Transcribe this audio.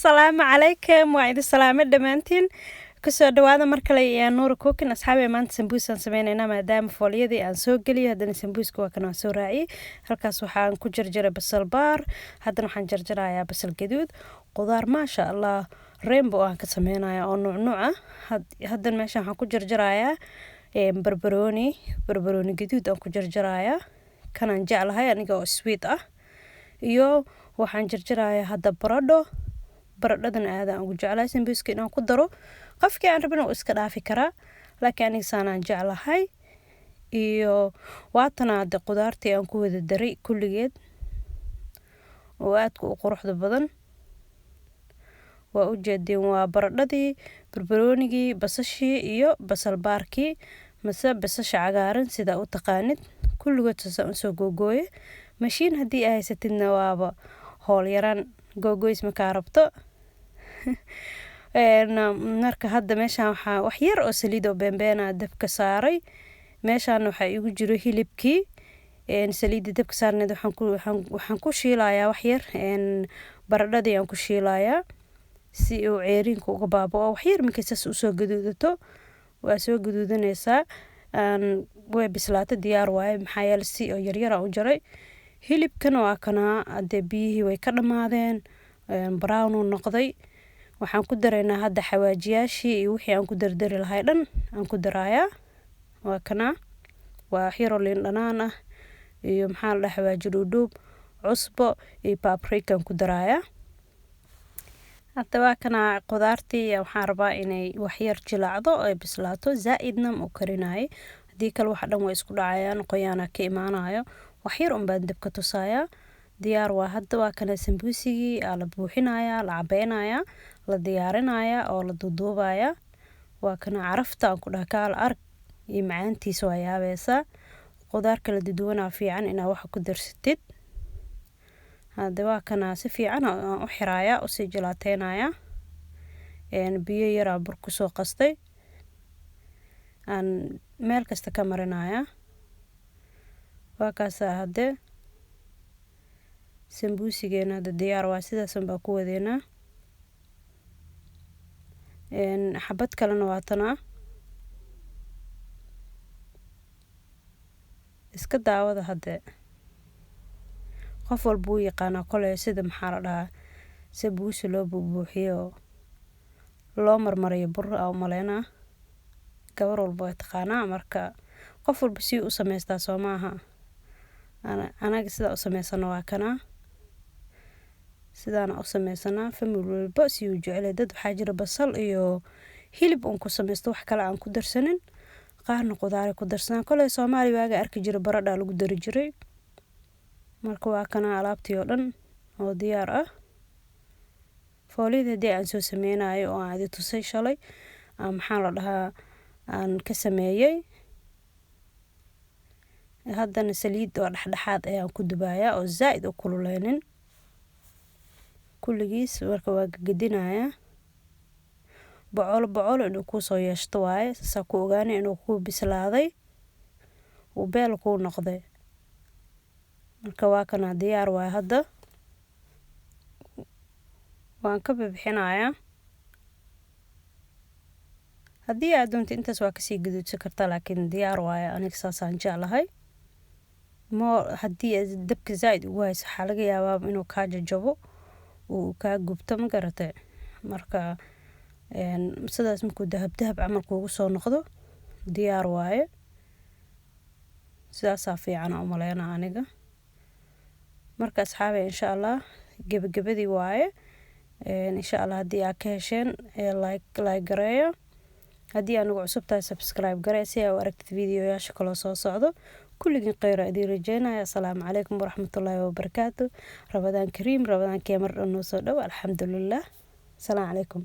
Asalaamu calaykum, waa idin salaamay dhammaantiin. Kusoo dhawaada mar kale ee Nuura Cooking. Asxaabi, maanta sambuus aan sameyneynaa. Maadaama foolyadii aan soo geliyay, haddana sambuuska waa kan, waan soo raaciyay. Halkaas waxaan ku jarjaray basal baar, haddana waxaan jarjarayaa basal gaduud. Qudaar, maasha Allah, rainbow aan ka sameynaya oo nuuc nuuc ah. Haddana meeshan waxaan ku jarjarayaa barbarooni, barbarooni gaduud aan ku jarjarayaa, kanaan jeclahay aniga oo sweet ah. Iyo waxaan jarjarayaa hadda baradho. Baradhadana aadaan ugu jeclahay sambuuska inaan ku daro. Qofkii aan rabin uu iska dhaafi karaa, laakiin aniga saanaan jeclahay. Iyo waatana hadda qudaartii aan ku wada daray kulligeed oo aadka u quruxda badan, waa ujeedeen. Waa baradhadii, barbaroonigii, basashii iyo basal baarkii mase basasha cagaaran sidaa u taqaanid. Kulligood saasaan usoo googooye. Mashiin haddii ay haysatidna waaba howl yaraan, googoys makaa rabto. Marka hadda meeshaan waxaa wax yar oo saliid oo beenbeena dabka saaray. Meeshaan waxaa igu jiro hilibkii. Saliidda dabka saarneed waxaan ku shiilayaa wax yar baradhadii aan ku shiilayaa si uu ceeriinka uga baaba'o wax yar. Markay saas usoo gaduudato, waa soo gaduudanaysaa, way bislaatay, diyaar waaye. Maxaa yeele si oo yaryar aan u jaray. Hilibkana waa kanaa hadee, biyihii way ka dhammaadeen, brown uu noqday. Waxaan ku daraynaa hadda xawaajiyaashii iyo wixii aan ku dardari lahay dhan aan ku darayaa. Waa kanaa, waa wax yaroo liin dhanaan ah iyo, maxaa la dhahaa, xawaaji dhuudhuub, cusbo iyo paprika aan ku darayaa. Hadda waa kanaa qudaartii. Waxaan rabaa inay waxyar jilaacdo ay bislaato, zaa-idna ma u karinaayo. Haddii kale waxa dhan way isku dhacayaan, qoyaana ka imaanayo. Waxyar un baan dabka tusayaa, diyaar waa. Hadda waa kana sambuusigii aa la buuxinayaa, la cabeynayaa, la diyaarinayaa oo la duuduubayaa. Waa kana carafta aan ku dhaha, kaala arag iyo macaantiisa, waa yaabaysaa. Qudaar kala duduwanaa fiican inaa waxa ku darsatid. Hadda waa kana, si fiican aan u xirayaa, usii jalaateynayaa. Biyo yaraa bur kusoo qastay aan meel kasta ka marinayaa. Waa kaasaa haddee sambuusigeena hadda diyaar waa, sidaasan baa ku wadeynaa. Xabad kalena waa tanaa. Iska daawada haddee, qof walba wuu yaqaanaa koley sida, maxaa la dhahaa, sambuusi loo buubuuxiyo, loo marmariyo bur aa umaleynaa. Gabar walba way taqaanaa. Marka qof walba si u samaystaa soo maaha? Anaga sidaa u samaysano waa kanaa, sidaana u sameysanaa. Family walba si uu jecelay. Dad waxaa jira basal iyo hilib uun ku samaysto, wax kale aan ku darsanin. Qaarna qudaaray ku darsanaan. Koley Soomaali waaga arki jira baradhaa lagu dari jiray. Marka waa kana alaabtii oo dhan oo diyaar ah. Fooliyada haddii aan soo sameynayo oo aan idi tusay shalay, maxaa la dhahaa, aan ka sameeyey. Haddana saliid oo dhexdhexaad ayaan ku dubayaa oo zaa-id u kululeynin kulligiis. Marka waa gagadinayaa, bocolo bocolo inuu kuusoo yeeshto waaye. Saasaa ku ogaanay inuu kuu bislaaday, uu beel kuu noqday. Marka waa kana, diyaar waaye. Hadda waan ka bixinayaa. Haddii aad doonto intaas waa kasii gaduudsan kartaa, laakiin diyaar waaye. Aniga saasaan jeclahay. Moo haddii aad dabka zaa-id ugu hayso, waxaa laga yaabaa inuu kaa jajabo, uu kaa gubto, ma garatay? Marka sidaas markuu dahab dahab camal kuugu soo noqdo, diyaar waaye. Sidaasaa fiican u maleynaa aniga. Marka asxaabe, insha Allah gebagabadii waaye. Insha Allah haddii aad ka hesheen, like gareeyo. Haddii aad nagu cusub tahay, subscribe garee si aa u aragtid videoyaasha kaloo soo socdo. Kulligiin kheyra idiin rajeynaya. Asalaamu calaykum waraxmatullaahi wabarakaatu. Ramadaan kariim. Ramadaankee mar dhan noo soo dhow, alxamdulilah. Asalaamu calaykum.